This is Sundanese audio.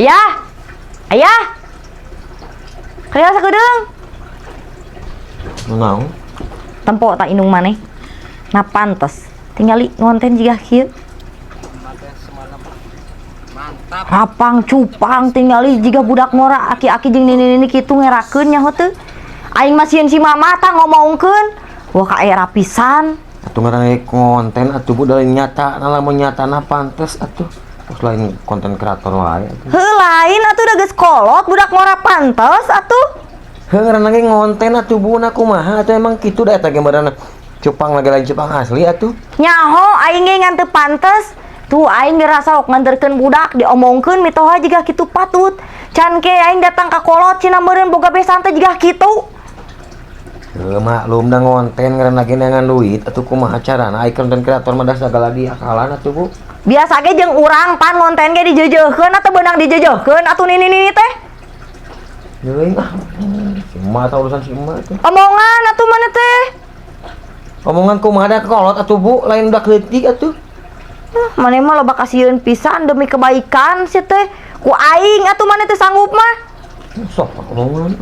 Ayah. Ayah. Kadieu sakedeung. Naon? Tempo tak indung maneh. Nah, pantes. Tinggali ngonten jiga kieu. Mantap. Rapang cupang, tinggali jiga budak ngora, aki-aki jeung nini-nini kitu ngerakeun, nyaho teu? Aing mah sieun si mama tah ngomongkeun. Wah, ka era pisan. Atuh ngaran konten atuh, Bu, da lain nyata, nah lamun nyatana pantes atuh. Terus lain konten kreator wae atuh. Heuh, lain atuh, da geus kolot, budak ngora, pantes atuh. Heuh, ngaranna ge ngonten atuh, Bu, na kumaha atuh, emang kitu da eta ge meureunna cupang lagi, lain cupang asli atuh. Nyaho aing ge ngan teu pantes. Tuh, aing ngerasa sok nganterkeun budak diomongkeun mitoha jiga kitu patut. Can ke aing datang ka kolot cenah meureun boga besan teh jiga kitu. Heuh, maklum da ngonten, ngaranna ge neangan duit atuh, kumaha carana, ai konten kreator mah da sagala diakalan atuh, Bu. Biasa ge jeung urang pan ngonten ge dijeujeurkeun atau beunang dijeujeurkeun atuh nini-nini teh. Deui ah. Si emak tah, urusan si emak tuh. Omongan atuh mana teh? Omongan kumaha, da kolot atuh, Bu, lain udah leutik atuh. Maneh mah loba kasieun pisan, demi kebaikan sih teh. Ku aing atuh maneh teh sanggup mah. Sok omongan.